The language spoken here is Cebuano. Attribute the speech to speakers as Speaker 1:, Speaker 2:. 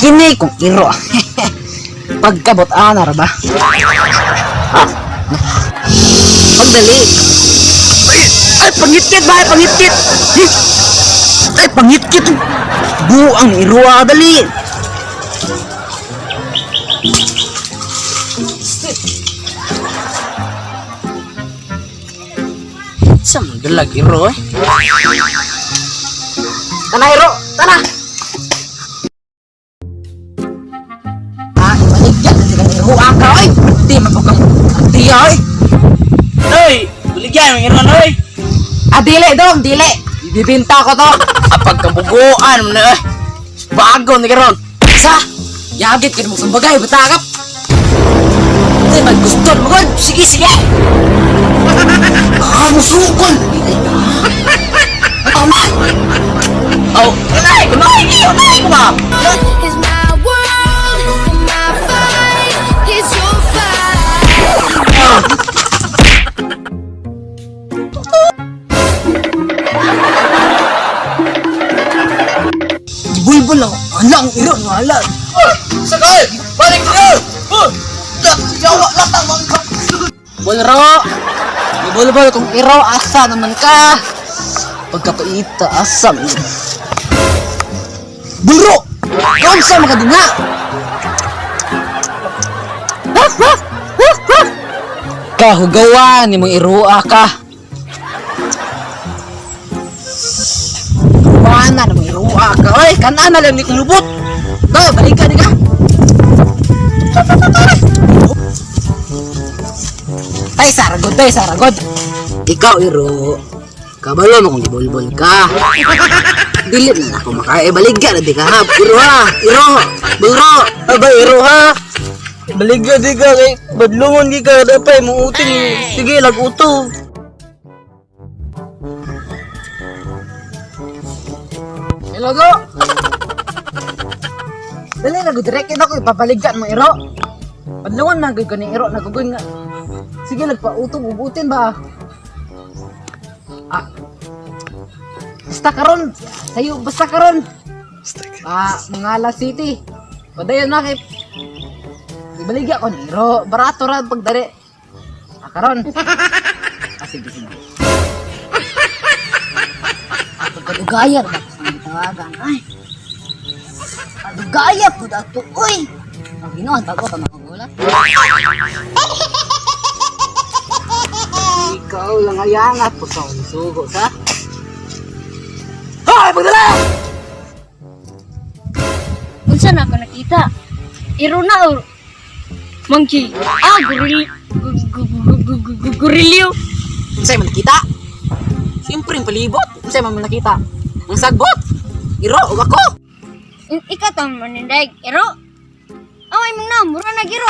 Speaker 1: Kini kong iro. Pagkabot ana ra ba? Ah. Pagdali. Ay, ay pangitkit ba? Ay, pangitkit. Ay, pangitkit. Buang iro ah, dali. Sa dalag iro eh. Tana iro, tana. Ah, ibaligya kasi kang iro ah, ka oy. Di man ko kang tiya oy.
Speaker 2: Noy, baligyan mo iro noy.
Speaker 1: Ah, dili dong, dili. Ibibinta ko to.
Speaker 2: Apag kabuguan mo na eh. Bago ni karon.
Speaker 1: Sa, yagit ka mo sumbagay, batakap. Di man gusto mo gud. Sige, sige. Ah, musukol. Tama.
Speaker 2: Oh, kunay, kunay, kunay ko ba?
Speaker 3: Is my world, my fight is your fight.
Speaker 1: Bulbul ako. Ala, ang iro, wala.
Speaker 2: Sakay, balik ko. Oh, yawa latang mga
Speaker 1: Bulro! Bulbul, kung iro, asa naman ka? Pagkapaita, asa man. Bulro! Kaunsa makadinga? Waf, waf! Waf, waf! Kahugawan ni mong iroa ka. Hugawan na mong iroa ka. Oy, kanana lang ni kong lubot. Ba, balik ka, di ka. Tay, saragod, tay, saragod. Ikaw, iro. Kabalo mo kung gibulbol ka. Dili na ako makaibaligya na di ka ha. Iro ha, iro, bulro, abay, iro ha.
Speaker 2: Baligya di ka kay badlungon gi ka dapay mo utin. Sige, lag-uto.
Speaker 1: Hello, go. Dali na, direct na ako, ipapaligyan mo, iro. Padlungan man, gud ko ni iro, nagugoy nga. Sige, nagpautong, ubutin ba? Ah. Basta karon, sayo, basta karon. Ah, Mangala City. Padayon na kay ibaligya ko ni iro, barato ra pagdari. Ah, karon. Ah, sige, sige. Ah, pagkadugayan ba? Ang tawagan, ay. Padugaya po dato, uy! Ang ginoon, bago ka makagulat. Ikaw lang ayangat po sa sugo, sa? Hoy, pagdala!
Speaker 4: Unsa na ako nakita? Iro na or monkey. Ah, goril gorilyo.
Speaker 1: Unsay man nakita? Siyempre, ang palibot. Unsay man nakita? Ang sagbot! Iro, ug ako!
Speaker 4: Ikaw tang manindag iro. Away mong na, mura na giro.